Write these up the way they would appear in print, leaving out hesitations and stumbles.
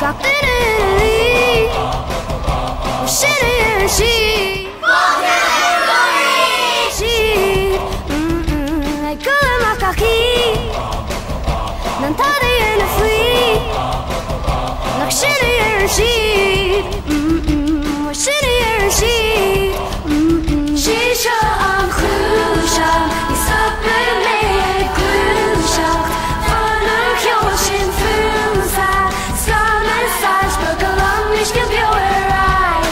Gach duine ina luí Ó sin a deireann siad Siad Ag dul amach gach oíche Gan tada a dhéanamh faoi Nach sin a deireann siad Ó sin a deireann siad Sí seo an chúis ní stopfaidh mé ag gluaiseacht Fonn an cheoil sin fúmsa Scáth na saghas beag go lom uisce beo ar aghaidh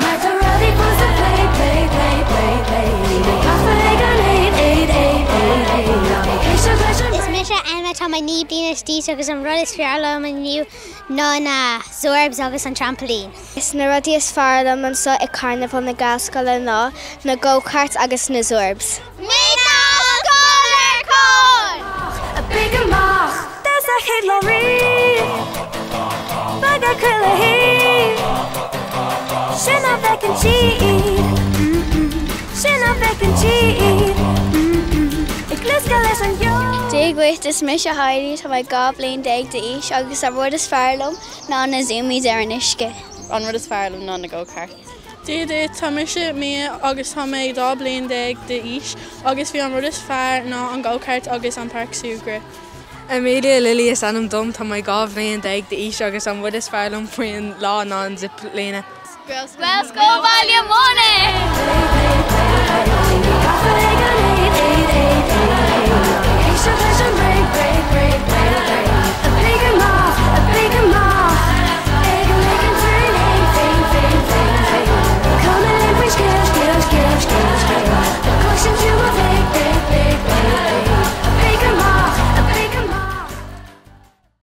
Mar tá rudaí fós le plé, plé, plé, plé, plé Bhí mé gafa ag an éad, éad, éad, éad, éad Ná bí ag éisteacht leis an Is mise Emma, tá mé 9 bliana d'aois agus an rud is fearr liom inniu ná na Zorbs agus an trampoline. Is na rudaí is fearr liom anseo ag Carnabhal na Gaelscoile ná na go-karts agus na Zorbs. Scoil ar Cóir! Big amach des a chéad lá riamh Bog ar chuile thaobh Sin a bhfeiceann siad Sin a bhfeiceann siad Ag luascadh leis an gceol. Dia dhuit, is mise Heidi, tá mé 12 bliain d'aois agus an rud is fearr liom ná na zoomies ar an uisce. An rud is fearr liom ná na go-karts. Dia duit, tá mise Mia agus tá mé 12 bliain d'aois agus bhí an rud is fearr ná an go-kart agus an páirc súgradh. Amelia Lily is ainm dom, tá mé 12 bhliain d'aois agus an rud is fearr liom faoin lá ná an ziplíne. Gaelscoil Bhaile Munna!